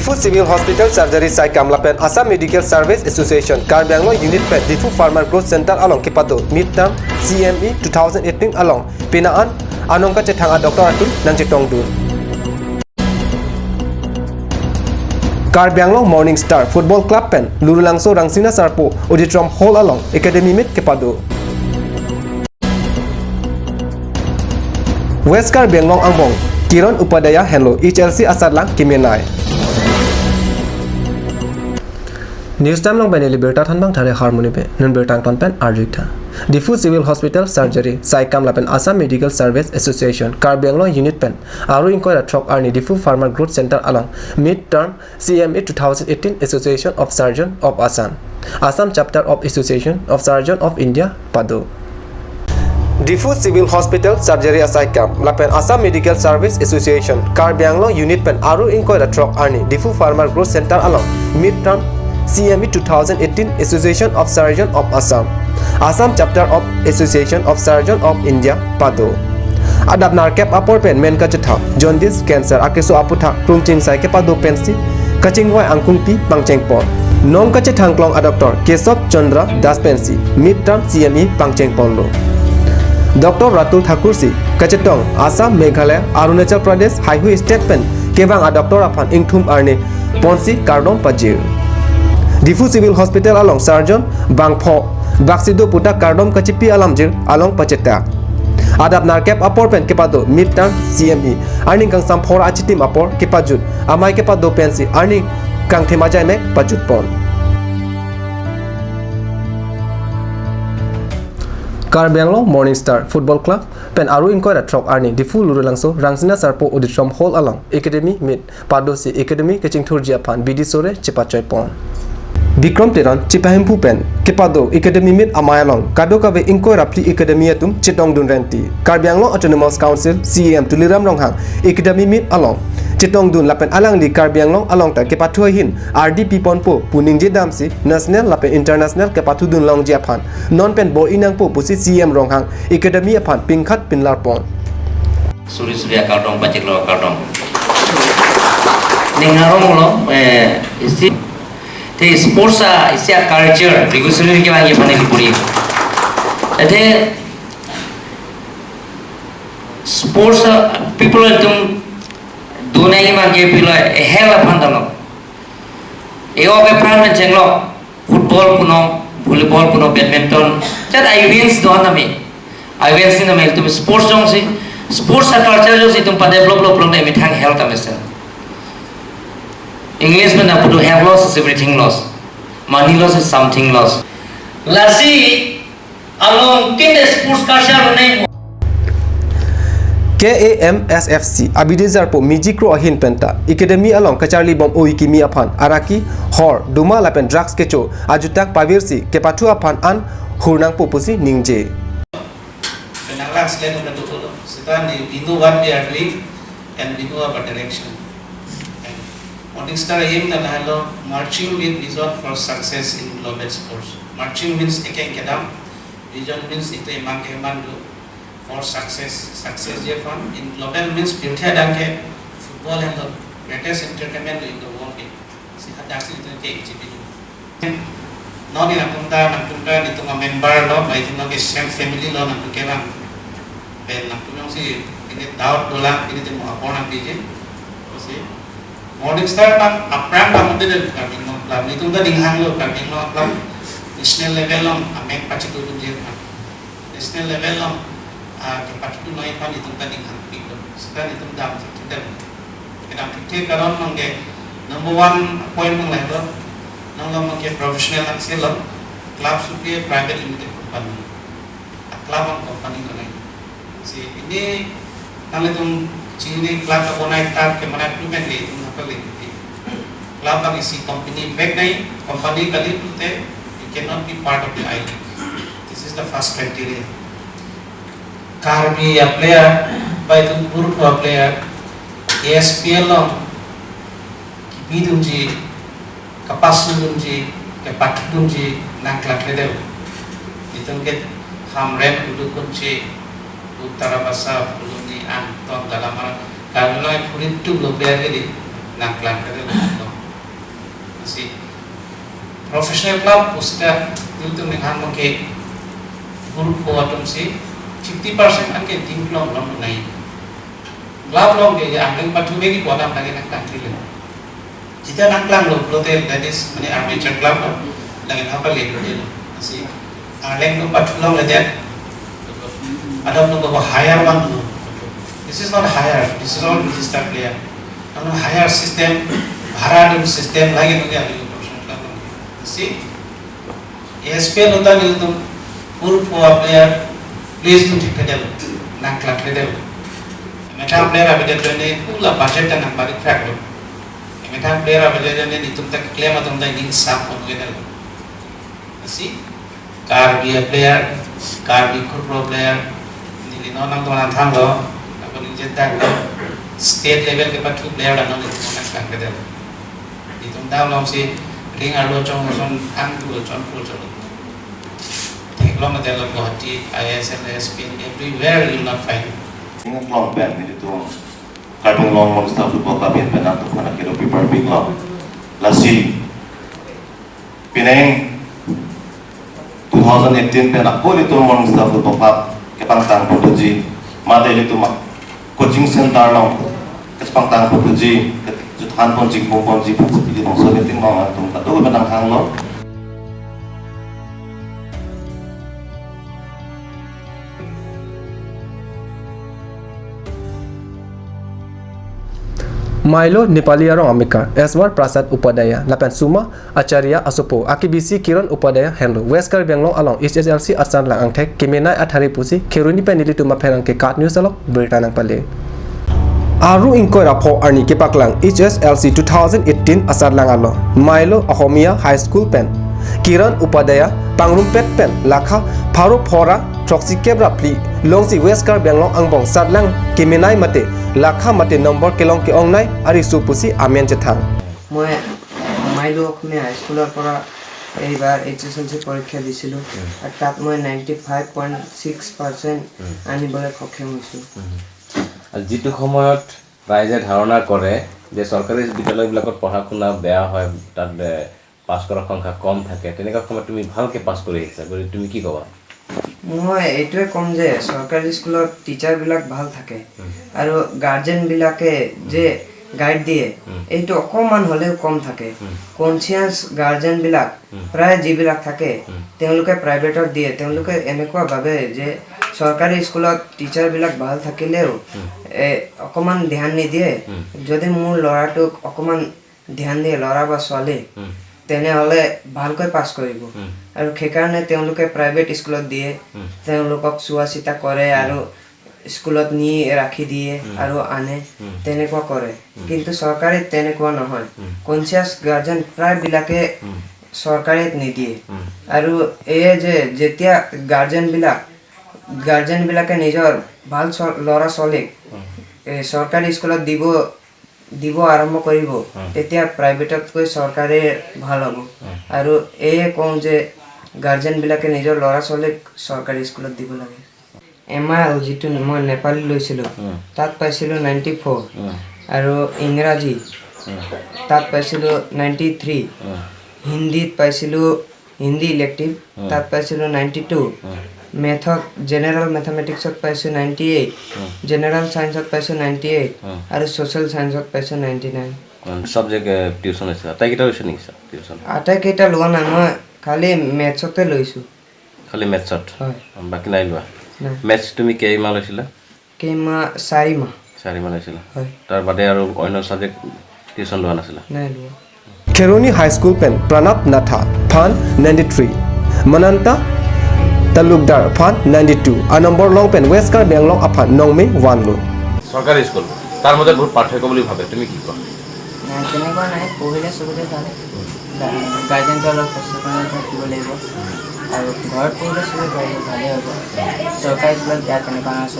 Diphu Civil Hospital Surgery Sai Kamlapen Assam Medical Service Association Karbi Anglong Unit Pen Diphu Farmer Growth Center along Kipado Midterm CME 2018 along Pinaan Anong ka chethang a Dr. Atul nang chetong dun. Karbi Anglong Morning Star Football Club Pen Lurulangso Rangsina Sarpo Auditorium Hall along Academy Meet Kipado. West Karbi Anglong Angbong Kiran Upadhyaya Henlo HLC Asarlang Kimenai. News time long bene liberta thanbang thare harmony pe nun bertang ton pen arjik tha. Diphu Civil Hospital Surgery Sai Kamla pen Assam Medical Service Association Karbi Anglong Unit pen aru inquiry thok arni Diphu Farmer Growth Center along Mid Term CME 2018 Association of Surgeon of Assam, Assam Chapter of Association of Surgeon of India Padu. Diphu Civil Hospital Surgery Asai Camp Lapen Assam Medical Service Association Karbi Anglong Unit pen aru inquiry thok arni Diphu Farmer Growth Center along Mid Term CME 2018 Association of Surgeon of Assam, Assam Chapter of Association of Surgeon of India Pado. Adap narkep apor pen men kachetha jaundice cancer akeso aputha krumching sai ke pado pensi kachingwai angkung pi pangcheng pon nong kachethang klong a Dr. Keshav Chandra Das pensi mid term CME pangcheng pon lo. Dr. Ratul Thakur si kachetong Assam Meghalaya Arunachal Pradesh Haihu State pen kebang a Dr. Afan ingthum arne ponsi kardom pajir. Diphu Civil Hospital along Surgeon Bangpho Baksido Puta Kardom Kachipi Alamjir along Pacheta. Adap narkep apor pen kepado mid term CME arning kang sam phor achitim apor kepajut amai kepado pensi arning kang themajai mek pajut pon. Karbi Anglong Morning Star Football Club pen aru inquiry thok arni Diphu Lurulangso Rangsina Sarpo Auditorium Hall along Academy Meet Padosi Academy Kaching Thurjia Phan BD Sore Chipachoi pon. Bikram Teron Chipahimpu pen Kepado Academy Meet Amayalong Kado Kabe Inquiry Rapli Academy atum Chitong Dun Renti Karbi Anglong Autonomous Council CEM Tuliram Ronghang Academy Meet along Chitong Dun Lapen Alang li Karbi Anglong along ta Kepathu hin RDP Ponpo Puning je damsi National Lapen International Kepathu Dun Long Japan non pen bo inang po pusi CEM Ronghang Academy aphan Pingkhat Pinlar pon. Suri Surya Kardong Pachiklo Kardong Ningarong lo isi te sports a isi a culture rigusuri ke bangi phane puri ate sports people tum dunai mange pilo hela phandalo eo ke phan men chenglo football puno volleyball puno badminton chat I wins do nami I wins in the tum sports jong si sports a culture jo si tum pa develop lo plong ne mithang health amesa English mein apu have loss is everything loss, money loss is something loss. Lasi along kin sports culture nai KAMSFC Abidizar po Mijikro ahin penta Academy along Kacharli bom oikimi aphan Araki Hor Duma lapen drugs kecho ajutak pavirsi kepathu aphan an hurnang popusi ningje. We know what we are doing and we know our direction. Morning Star aim na lahalo marching with vision for success in global sports. Marching means ekeng kedam, vision means ito emang keman do for success. Success je fun in global means beauty danke football and the greatest entertainment in the world. Si hadak ito ke exhibit. No ni napunta napunta dito nga member lo, by ito nga same family lo nang kewang. Ben nang si ini doubt dolang ini mo apon ang DJ. Kasi Morning Star pang aprang pang udah kami no club itu udah dinghang lo kami no club national level long amek pacitu tu je national level long ke pacitu noi pan itu udah dinghang pik lo sekarang itu udah kita kita kita karon mangge number one point mang level nang lo mangge professional aksi lo club should be a private limited company a club and company no nai si ini nang itu chini club ka bonai tar ke mana implement le itu club ang isi company back nai company kali pute you cannot be part of the I League. This is the first criteria. Karbi a player by the group of player ASPL long kibidum ji kapasum ji ke patudum ji nang club le dev itong ke hamren ulukun ji utara basa uluni ang tong dalam karena purit tu lo player ke di nang club ke dev Si professional club pusita niltum nang ke group ko atum si 50% angke team long long nai club long ke ang patu begi podam lagi nang tang trile jita nang klang lo plote that is mane amateur club lo lagi hapa le dilo si arleng no patu long le that adam no go higher one no. This is not higher, this is all registered player. No higher system bhara dum system lagi no ge abilo professional club long si SPL hota niltum pur poa player please tum thik del nang club le del meta player abide jone pula budget ta nang bari track lo meta player abide jone nitum tak claim atum dai ning sap on ge del si Karbi player Karbi khur player nili no nang to nang thang lo apon je tak lo state level ke patu player da no nitum nang club ke del nitum da long si ring alo chong son ang tu chon pu chon long the Guwahati, ISL, SPL, everywhere you will not find. Ingat long pen itu Karbi Anglong Morning Star Football Club yang pernah tuh karena kira paper big long. Lasi Penang 2018 pen aku itu Morning Star Football Club kepang tang Portugi, mata itu mak coaching center long kepang tang Portugi, juthan pon jing pon pon jing pon jing pon so meeting long antum katu benang hang long. Milo Nepali arong Amikar Eswar Prasad Upadhyaya Lapan Suma Acharya Asopo Akibisi Kiran Upadhyaya Henlo West Karbi Anglong along HSLC Asan lang angthek Kemenai Athari Pusi Kheruni Penili Tuma Pherang ke Kat News along Britanang Pale Aru inkoi rapho arni kepaklang HSLC 2018 asar lang alo Milo Ahomiya High School pen Kiran Upadhyaya Pangrumpet pen Lakha Pharo Phora Troxy Kebra Pli Longsi West Karbi Anglong angbong Sadlang Kemenai mate Lakha mate number kelong ke ongnai ari supusi amen chethang মই মাইলো অসমীয়া হাইস্কুলৰ পৰা এইবাৰ HSLC পৰীক্ষা দিছিলোঁ আৰু তাত মই 95.6% আনিবলৈ সক্ষম হৈছোঁ। যিটো সময়ত ৰাইজে ধাৰণা কৰে যে চৰকাৰী বিদ্যালয়বিলাকত পঢ়া শুনা বেয়া হয়, তাত পাছ কৰাৰ সংখ্যা কম থাকে, তেনেকুৱা সময়ত তুমি ভালকৈ পাছ কৰি আহিছা, গতিকে তুমি কি ক'বা? মই এইটোৱে ক'ম যে চৰকাৰী স্কুলত টিচাৰবিলাক ভাল থাকে আৰু গাৰ্জেনবিলাকে যে গাইড দিয়ে এইটো অকণমান হ'লেও কম থাকে। কনচিয়াছ গাৰ্জেনবিলাক প্ৰায় যিবিলাক থাকে তেওঁলোকে প্ৰাইভেটত দিয়ে, তেওঁলোকে এনেকুৱা ভাবে যে চৰকাৰী স্কুলত টিচাৰবিলাক ভাল থাকিলেও অকণমান ধ্যান নিদিয়ে, যদি মোৰ ল'ৰাটোক অকণমান ধ্যান দিয়ে ল'ৰা বা ছোৱালী তেনেহ'লে ভালকৈ পাছ কৰিব, আৰু সেইকাৰণে তেওঁলোকে প্ৰাইভেট স্কুলত দিয়ে, তেওঁলোকক চোৱা চিতা কৰে আৰু স্কুলত নি ৰাখি দিয়ে আৰু আনে, তেনেকুৱা কৰে। কিন্তু চৰকাৰীত তেনেকুৱা নহয়, কনচিয়াছ গাৰ্জেন প্ৰায়বিলাকে চৰকাৰীত নিদিয়ে। আৰু এয়ে যে যেতিয়া গাৰ্জেনবিলাকে নিজৰ ভাল ল'ৰা ছোৱালীক চৰকাৰী স্কুলত দিব আৰম্ভ কৰিব, তেতিয়া প্ৰাইভেটতকৈ চৰকাৰে ভাল হ'ব। আৰু এয়ে কওঁ যে গাৰ্জেনবিলাকে নিজৰ ল'ৰা ছোৱালীক চৰকাৰী স্কুলত দিব লাগে। MIL যিটো মই নেপালী লৈছিলোঁ তাত পাইছিলোঁ 94, আৰু ইংৰাজী তাত পাইছিলোঁ 93, হিন্দীত পাইছিলোঁ হিন্দী ইলেক্টিভ তাত পাইছিলোঁ 92, মেথত জেনেৰেল মেথামেটিক্সত পাইছোঁ 98, জেনেৰেল চায়েন্সত পাইছোঁ 98, আৰু ছ'চিয়েল চায়েন্সত পাইছোঁ 99। ছাবজেক্ট টিউশ্যন হৈছে আটাইকেইটা লৈছে নেকি টিউশ্যন? আটাইকেইটা লোৱা নাই, মই খালি মেথছতে লৈছোঁ। খালি মেথছত? হয়। বাকী নাই লোৱা? মেথছ তুমি কেইমাহ লৈছিলা? কেইমাহ, চাৰিমাহ। চাৰিমাহ লৈছিলা? হয়। তাৰ বাদে আৰু অন্য ছাবজেক্ট টিউশ্যন লোৱা নাছিলা? নাই লোৱা। Kheroni high school pen Pranab Natha Phan 93, Mananta Talukdar Phan 92, a number long pen West Karbi Anglong Aphan Nongme 1 লো। চৰকাৰী স্কুল তাৰ মাজত বহুত পাৰ্থক্য বুলি ভাবে, তুমি কি কোৱা? নাই, তেনেকুৱা নাই, পঢ়িলে চবতে ভাল, গাৰ্জেনটো অলপ সচেতন থাকিব লাগিব আৰু ঘৰত পঢ়িলে চবেই পাৰিব, ভালেই হ'ব। চৰকাৰী স্কুলত বেয়া তেনেকুৱা নহয়,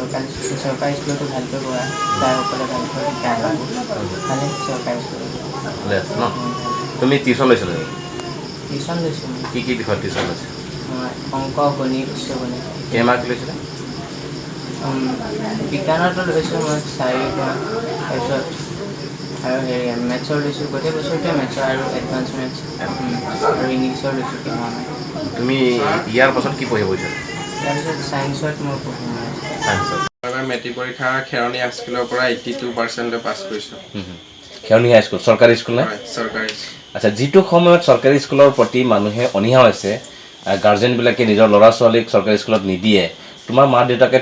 চৰকাৰী স্কুলতো ভালকৈ পঢ়ায়, ছাৰসকলে ভালকৈ শিকায়, ভালেই চৰকাৰী স্কুলত। ভালে আছে ন? তুমি টিউশ্যন লৈছিলা নেকি? টিউশ্যন লৈছোঁ। কি কি বিষয়ত টিউশ্যন লৈছা? মই অংক, গণিত, উচ্চ গণিত। কেইমাহ লৈছিলা? বিজ্ঞানতো লৈছোঁ মই 4 মাহ, তাৰপিছত আৰু হেৰি মেথছৰ লৈছোঁ, গোটেই বছৰটোৱে মেথছৰ আৰু এডভান্স মেথছ আৰু ইংলিছৰ লৈছোঁ কেইমাহমান। তুমি ইয়াৰ পাছত কি পঢ়িব বিচাৰা? তাৰপিছত ছায়েন্সত মই পঢ়িম। ছায়েন্সত। এবাৰ মেট্ৰিক পৰীক্ষা খেৰণি হাইস্কুলৰ পৰা 82% পাছ কৰিছোঁ। খেৰণি হাইস্কুল চৰকাৰী স্কুল নে? হয়, চৰকাৰী। আচ্ছা, যিটো সময়ত চৰকাৰী স্কুলৰ প্ৰতি মানুহে অনীহা হৈছে, গাৰ্জেনবিলাকে নিজৰ ল'ৰা ছোৱালীক চৰকাৰী স্কুলত নিদিয়ে, তোমাৰ মা দেউতাকে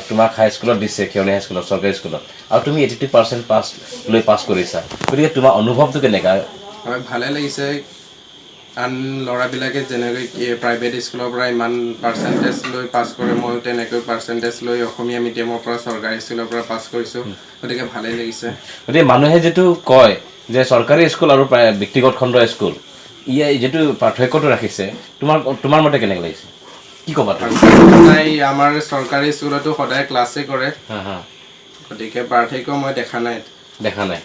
তোমাক হাইস্কুলত দিছে, খেৰণি হাইস্কুলত, চৰকাৰী স্কুলত, আৰু তুমি 82% পাছ লৈ পাছ কৰিছা, গতিকে তোমাৰ অনুভৱটো কেনেকুৱা? হয়, ভালে লাগিছে। আন ল'ৰাবিলাকে যেনেকৈ প্ৰাইভেট স্কুলৰ পৰা ইমান পাৰ্চেণ্টেজ লৈ পাছ কৰে, ময়ো তেনেকৈ পাৰ্চেণ্টেজ লৈ অসমীয়া মিডিয়ামৰ পৰা চৰকাৰী স্কুলৰ পৰা পাছ কৰিছোঁ, গতিকে ভালেই লাগিছে। গতিকে মানুহে যিটো কয় যে চৰকাৰী স্কুল আৰু ব্যক্তিগত খণ্ডৰ স্কুল, ইয়ে যিটো পাৰ্থক্যটো ৰাখিছে, তোমাৰ মতে কেনেকৈ লাগিছে, কি ক'বা তুমি? নাই, আমাৰ চৰকাৰী স্কুলতো সদায় ক্লাছেই কৰে, গতিকে পাৰ্থক্য মই দেখা নাই। দেখা নাই।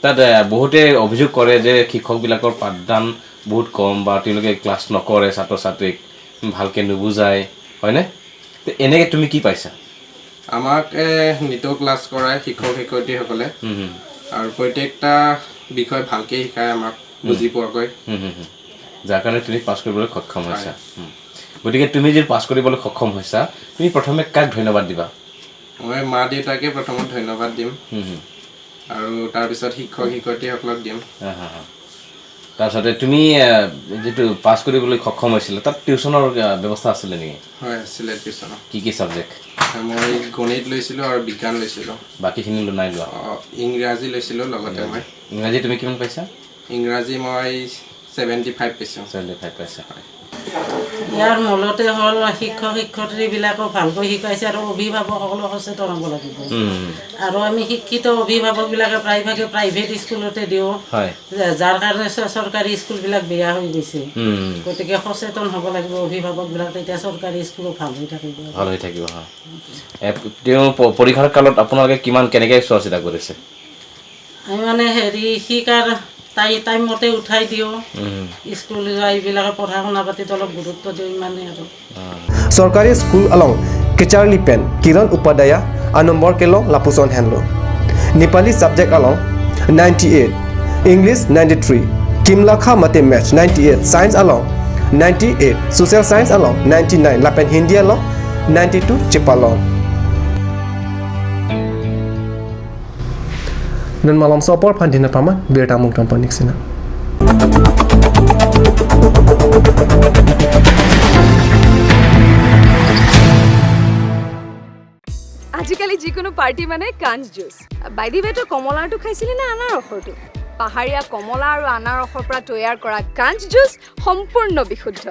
তাত বহুতে অভিযোগ কৰে যে শিক্ষকবিলাকৰ পাঠদান বহুত কম বা তেওঁলোকে ক্লাছ নকৰে, ছাত্ৰ ছাত্ৰীক ভালকৈ নুবুজায়, হয়নে? এনেকৈ তুমি কি পাইছা? আমাক নিতৌ ক্লাছ কৰায় শিক্ষক শিক্ষয়িত্ৰীসকলে, আৰু প্ৰত্যেকটা বিষয় ভালকৈ শিকায় আমাক বুজি পোৱাকৈ, যাৰ কাৰণে তুমি পাছ কৰিবলৈ সক্ষম হৈছা। গতিকে তুমি যি পাছ কৰিবলৈ সক্ষম হৈছা, তুমি প্ৰথমে কাক ধন্যবাদ দিবা? মই মা দেউতাকে প্ৰথমত ধন্যবাদ দিম, আৰু তাৰপিছত শিক্ষক শিক্ষয়িত্ৰীসকলক দিম। তাৰপিছতে তুমি যিটো পাছ কৰিবলৈ সক্ষম হৈছিলা, তাত টিউশ্যনৰ ব্যৱস্থা আছিলে নেকি? হয়, আছিলে টিউশ্যনৰ। কি কি ছাবজেক্ট? মই গণিত লৈছিলোঁ আৰু বিজ্ঞান লৈছিলোঁ। বাকীখিনি নাই লোৱা? ইংৰাজী লৈছিলোঁ লগতে মই। ইংৰাজী তুমি কিমান পাইছা? ইংৰাজী মই 75 পাইছোঁ। 75 পাইছা। ইয়াৰ মূলতে হ'ল শিক্ষক শিক্ষয়িত্ৰীবিলাকো ভালকৈ শিকাইছে আৰু অভিভাৱকসকলো সচেতন হ'ব লাগিব। আৰু আমি শিক্ষিত অভিভাৱকবিলাকে প্ৰায়ভাগে প্ৰাইভেট স্কুলতে দিওঁ, যাৰ কাৰণে চৰকাৰী স্কুলবিলাক বেয়া হৈ গৈছে। গতিকে সচেতন হ'ব লাগিব অভিভাৱকবিলাক, তেতিয়া চৰকাৰী স্কুলো ভাল হৈ থাকিব। ভাল হৈ থাকিব। তেওঁ পৰীক্ষাৰ কালত আপোনালোকে কিমান কেনেকৈ চোৱা চিতা কৰিছে? আমি মানে হেৰি শিকাৰ টাইম মতে উঠাই দিওঁ, স্কুল যোৱা এইবিলাকে পঢ়া শুনা পাতিত অলপ গুৰুত্ব দিওঁ, ইমানেই। আৰু চৰকাৰী school along Kecharli pen Kiran Upadhyay Anumbar Kelong Lapuson Henlo Nepali subject along 98, English 93, Kimlakha Mate Maths 98, Science along 98, Social Science along 99, Lapen Hindi along 92 Chipalong. Nun malam sopor pandina paman birta mungton paniksina. আজিকালি যিকোনো party মানে কাঞ্চ juice. By the ৱে, তই কমলাৰটো খাইছিলি নে আনাৰসৰটো? পাহাৰীয়া কমলা আৰু আনাৰসৰ পৰা তৈয়াৰ কৰা কাঞ্চ জুচ সম্পূৰ্ণ বিশুদ্ধ।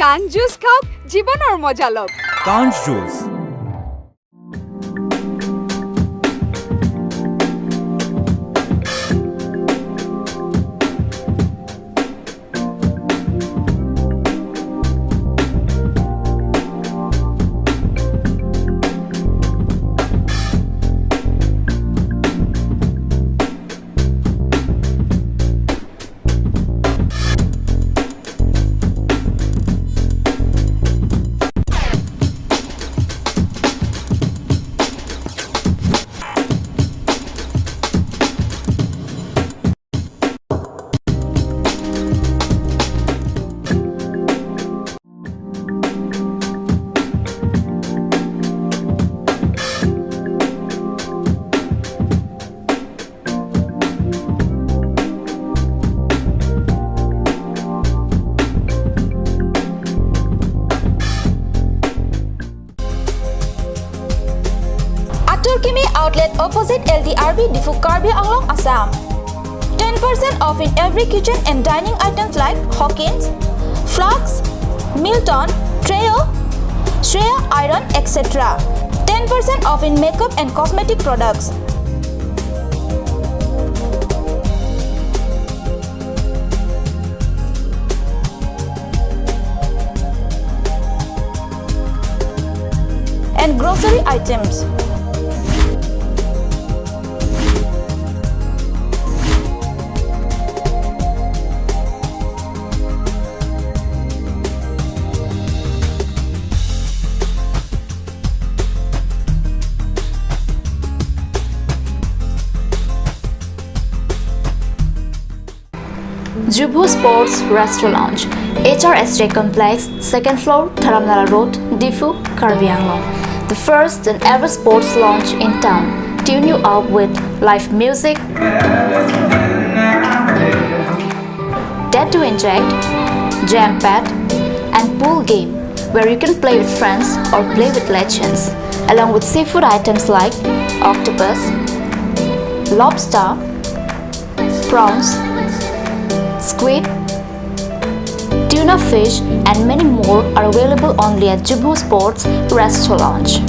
কাঞ্চ জুচ খাওক, জীৱনৰ মজা লওক। কাঞ্চ juice. Outlet opposite LDRB Diphu Karbi Anglong, Assam. 10% off in every kitchen and dining items like Hawkins, Flux, Milton, Treo, Shreya Iron, etc. 10% off in makeup and cosmetic products. And grocery items. Jubu Sports Restaurant Lounge, HRSJ Complex, 2nd floor, Dharamnala Road, Diphu, Karbi Anglong. The first and ever sports lounge in town. Tune you up with live music, tattoo inject, jam pad, and pool game where you can play with friends or play with legends, along with seafood items like octopus, lobster, prawns, squid, tuna fish, and many more are available only at Jubu Sports Restaurant Lounge.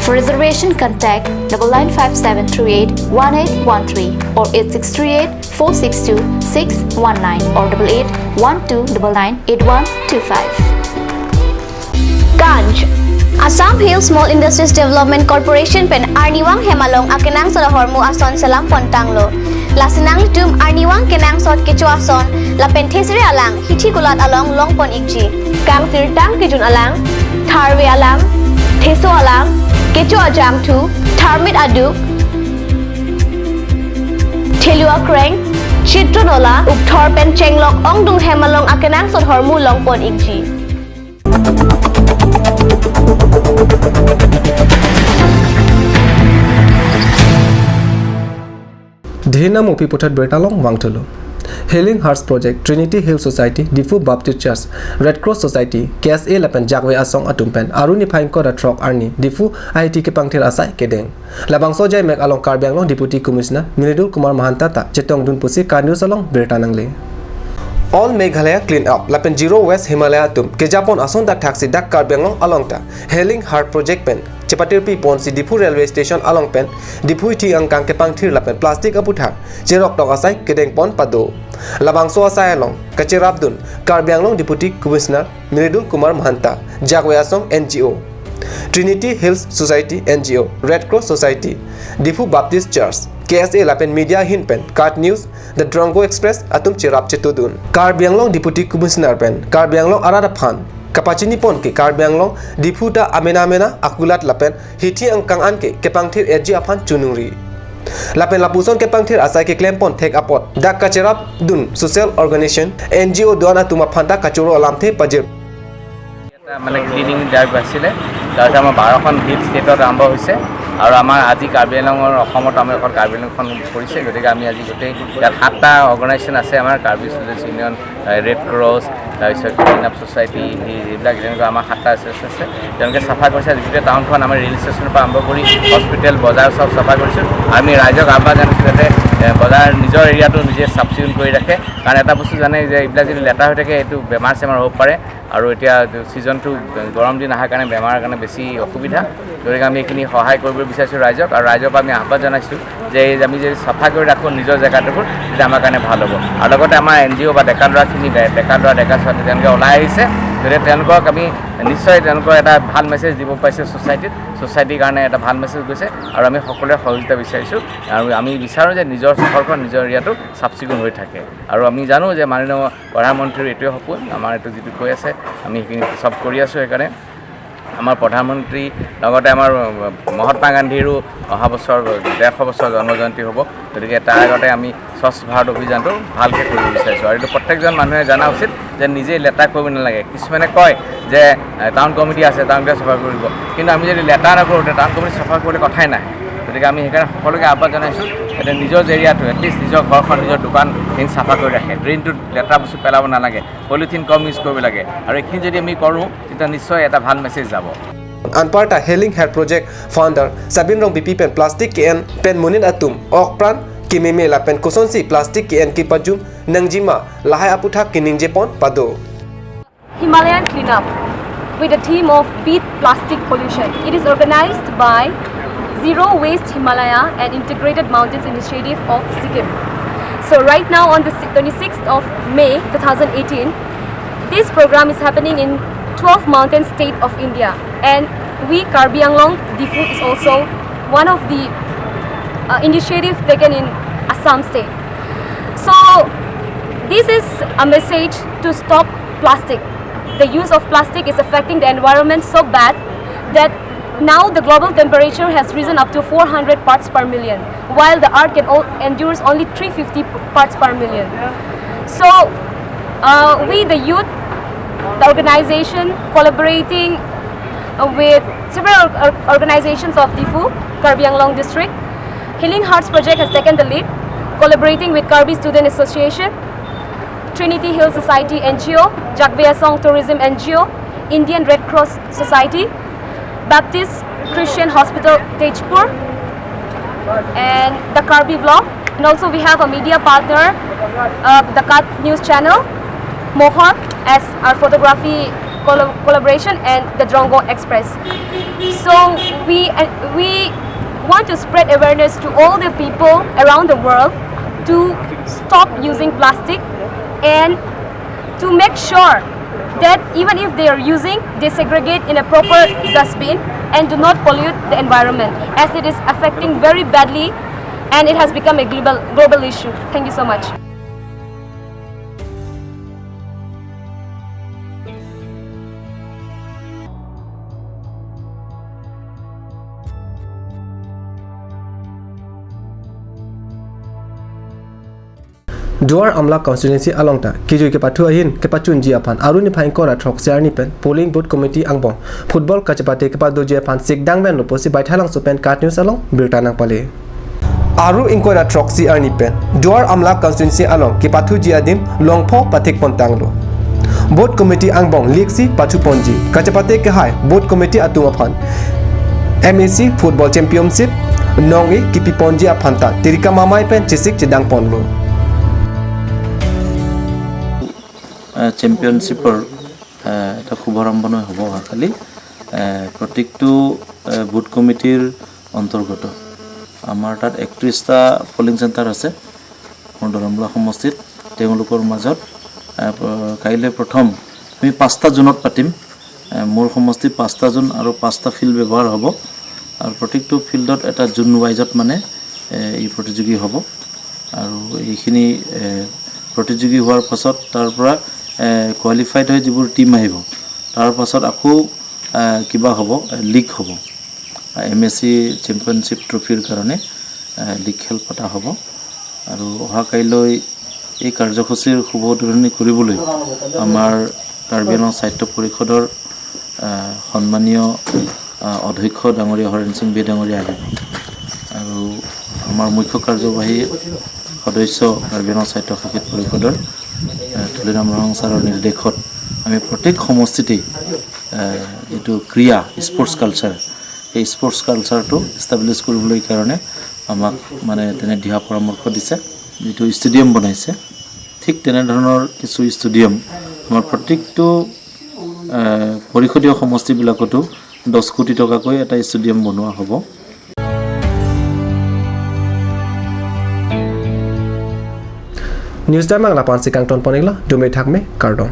For reservation, contact 9957381813 or 8638462619 or 8812998125. Ganj Assam Hill Small Industries Development Corporation pen arniwang hemalong akenang sod hormu ason salam pontanglo lasinang tum arniwang kenang sot kecho ason lapen thesre alang hithi kulat along long pon ikji kang sir tang kijun alang tharwe alang theso alang kecho ajam thu tharmit aduk thelua kreng chitronola ukthor pen chenglok ongdung hemalong akenang sot hormu long pon ikji. Dhina Mupi Putat Bertalong Wangtulu. Healing Hearts Project, Trinity Hill Society, Diphu Baptist Church, Red Cross Society, KSA Lapen Jagwe Asong Atumpen, Aruni Phaingko da Trok Arni, Diphu IT ke Pangthir Asai Kedeng. Labangso Jai Mek Along Karbi Anglong Deputy Commissioner Mridul Kumar Mahanta ta Chetong Dun Pusi Ka News Along Bertanangle. All Meghalaya Clean Up, Lapen Zero Waste Himalaya Tum, Kejapon Ason dak Thaksi dak Karbi Anglong Along ta, Healing Heart Project Pen, Chepatir P Ponsi Diphu Railway Station Along Pen, Diphu Thi Angkang Kepang Thir Lapen Plastic Aputha, Cherok Tok Asai Kedeng Pon Pado. Labangso Asai Along, Kacherap Dun, Karbi Anglong Deputy Commissioner Mridul Kumar Mahanta, Jagwe Asong NGO, Trinity Hills Society NGO, Red Cross Society, Diphu Baptist Church, KSA Lapen Media Hinpen, Card News, The Drongo Express, Atum Cherap Chetudun. Karbi Anglong Deputy Commissioner Pen, Karbi Anglong Arada Phan, Kapachini Pon ke Karbi Anglong, Diphu ta Amena Amena, Akulat Lapen, Hithi Angkang Anke, Kepangthir Edji Aphan Chunungri. Lapen Lapuson Kepangthir Asai ke Klempon Thek Apot, Dak Kacherap Dun, Social Organization, NGO Duan Atuma Phanta Kachuro Alamthe Pajir. মানে cleaning drive আছিলে, তাৰপিছত আমাৰ 12খন hill ষ্টেটত আৰম্ভ হৈছে আৰু আমাৰ আজি কাৰ্বি আংলঙৰ অসমত আমাৰ এখন কাৰ্বি আংলংখন পৰিছে। গতিকে আমি আজি গোটেই ইয়াত 7টা অৰ্গেনাইজেশ্যন আছে আমাৰ, Karbi students union, red cross, তাৰপিছত ক্লিন আপ ছ'চাইটি, এইবিলাক যেনেকুৱা আমাৰ 7টা আছে, তেওঁলোকে চাফা কৰিছে। আজি গোটেই টাউনখন আমাৰ ৰেল ষ্টেচনৰ পৰা আৰম্ভ কৰি হস্পিটেল, বজাৰ চব চাফা কৰিছোঁ। আমি ৰাইজক আহ্বান জনাইছোঁ যাতে বজাৰ নিজৰ এৰিয়াটো নিজে চাফ চিকুণ কৰি ৰাখে, কাৰণ এটা বস্তু জানে যে এইবিলাক যদি লেতেৰা হৈ থাকে এইটো বেমাৰ চেমাৰ হ'ব পাৰে আৰু এতিয়া ছিজনটো গৰম দিন অহাৰ কাৰণে বেমাৰৰ কাৰণে বেছি অসুবিধা। গতিকে আমি এইখিনি সহায় কৰিব বিচাৰিছোঁ ৰাইজক আৰু ৰাইজৰ পৰা আমি আহ্বান জনাইছোঁ যে আমি যদি চাফা কৰি ৰাখোঁ নিজৰ জেগাটোকো তেতিয়া আমাৰ কাৰণে ভাল হ'ব। আৰু লগতে আমাৰ NGO বা ডেকা ল'ৰাখিনি, ডেকা ল'ৰা ডেকা ছোৱালী তেওঁলোকে ওলাই আহিছে, গতিকে তেওঁলোকক আমি নিশ্চয় তেওঁলোকৰ এটা ভাল মেছেজ দিব পাৰিছে ছ'চাইটিত, ছ'চাইটিৰ কাৰণে এটা ভাল মেছেজ গৈছে আৰু আমি সকলোৰে সহযোগিতা বিচাৰিছোঁ আৰু আমি বিচাৰোঁ যে নিজৰ চহৰখন, নিজৰ এৰিয়াটো চাফ চিকুণ হৈ থাকে। আৰু আমি জানো যে মাননীয় প্ৰধানমন্ত্ৰীৰ এইটোৱে সপোন, আমাৰ এইটো যিটো কৈ আছে আমি সেইখিনি চব কৰি আছোঁ। সেইকাৰণে আমাৰ প্ৰধানমন্ত্ৰী লগতে আমাৰ মহাত্মা গান্ধীৰো অহা বছৰ 150 বছৰ জন্ম জয়ন্তী হ'ব, গতিকে তাৰ আগতে আমি স্বচ্ছ ভাৰত অভিযানটো ভালকৈ কৰিব বিচাৰিছোঁ। আৰু এইটো প্ৰত্যেকজন মানুহে জনা উচিত যে নিজেই লেতেৰা কৰিব নালাগে। কিছুমানে কয় যে টাউন কমিটি আছে, টাউন কমিটি চাফা কৰিব, কিন্তু আমি যদি লেতেৰা নকৰোঁ তেতিয়া টাউন কমিটি চাফা কৰিবলৈ কথাই নাহে। গতিকে আমি সেইকাৰণে সকলোকে আহ্বান জনাইছোঁ যাতে নিজৰ এৰিয়াটো এটলিষ্ট নিজৰ ঘৰখন, নিজৰ দোকানখিনি চাফা কৰি ৰাখে, ড্ৰেইনটোত লেতেৰা বস্তু পেলাব নালাগে, পলিথিন কম ইউজ কৰিব লাগে। আৰু এইখিনি যদি আমি কৰোঁ তেতিয়া নিশ্চয় এটা ভাল মেছেজ যাব। Anparta Healing Heart Project founder Sabin Rong BP pen plastic KN pen munin atum okpran kimime la pen kusonsi plastic KN ki pajum nangjima lahai aputha kiningje pon pado. Himalayan Cleanup with the theme of Beat Plastic Pollution. It is organized by Zero Waste Himalaya and Integrated Mountains Initiative of Sikkim. So right now on the 26th of May 2018, this program is happening in 12 mountain state of India, and we Karbi Anglong Diphu is also one of the initiative taken in Assam state. So this is a message to stop plastic. The use of plastic is affecting the environment so bad that now the global temperature has risen up to 400 parts per million, while the earth can endures only 350 parts per million. So we the youth, the organization collaborating with several organizations of Diphu, Karbi Anglong district, Healing Hearts Project has taken the lead, collaborating with Karbi Student Association, Trinity Hill Society NGO, Jagbeasong Tourism NGO, Indian Red Cross Society, Baptist Christian Hospital Tejpur, and the Karbi Vlog. And also we have a media partner, the Kat News Channel, Mohor as our photography collaboration, and the Drongo Express. So we want to spread awareness to all the people around the world to stop using plastic and to make sure that even if they are using, they segregate in a proper dustbin and do not pollute the environment, as it is affecting very badly and it has become a global issue. Thank you so much. Duar Amla constituency alongta kijui ke pathu ahin ke pachun ji aphan aruni phain kora thok siarni pen polling booth committee angbong football kachapate ke padu ji aphan sikdang ben loposi baithalang sopen kat news along birtanang pale aru inkora thok siarni pen Duar Amla constituency along ke pathu ji adim longpho pathik pontanglo board committee angbong liksi pathu ponji kachapate ke hai board committee atum aphan MAC football championship nongi kipi ponji aphanta tirika mamai pen chisik chidang ponlo চেম্পিয়নশ্বিপৰ এটা শুভাৰম্ভণি হ'ব অহাকালি প্ৰত্যেকটো booth কমিটিৰ অন্তৰ্গত আমাৰ তাত 31টা পলিং চেণ্টাৰ আছে মোৰ দৰমলা সমষ্টিত। তেওঁলোকৰ মাজত কাইলৈ প্ৰথম আমি 5টা জোনত পাতিম। মোৰ সমষ্টি 5টা জোন আৰু 5টা ফিল্ড ব্যৱহাৰ হ'ব আৰু প্ৰত্যেকটো ফিল্ডত এটা জোন ৱাইজত মানে এই প্ৰতিযোগী হ'ব আৰু এইখিনি প্ৰতিযোগী হোৱাৰ পাছত তাৰ পৰা কোৱালিফাইড হৈ যিবোৰ টীম আহিব তাৰ পাছত আকৌ কিবা হ'ব, লীগ হ'ব, MAC championship ট্ৰফিৰ কাৰণে লীগ খেল পতা হ'ব। আৰু অহা কাইলৈ এই কাৰ্যসূচীৰ শুভ উদ্বোধনী কৰিবলৈ আমাৰ কাৰ্বি আংলং সাহিত্য পৰিষদৰ সন্মানীয় অধ্যক্ষ ডাঙৰীয়া হৰেণ সিং বে ডাঙৰীয়া আহিব আৰু আমাৰ মুখ্য কাৰ্যবাহী সদস্য কাৰ্বি আংলং সাহিত্য সংগীত পৰিষদৰ তুলিৰাম ৰং ছাৰৰ নিৰ্দেশত আমি প্ৰত্যেক সমষ্টিতেই যিটো ক্ৰীড়া স্পৰ্টছ কালচাৰ, এই স্পৰ্টছ কালচাৰটো এষ্টাব্লিছ কৰিবলৈ কাৰণে আমাক মানে তেনে দিহা পৰামৰ্শ দিছে। যিটো ষ্টেডিয়াম বনাইছে ঠিক তেনেধৰণৰ কিছু ষ্টেডিয়াম আমাৰ প্ৰত্যেকটো পৰিষদীয় সমষ্টিবিলাকতো 10 কোটি টকাকৈ এটা ষ্টেডিয়াম বনোৱা হ'ব। News time ang lapan sikang ton ponigla dume thakme kardom.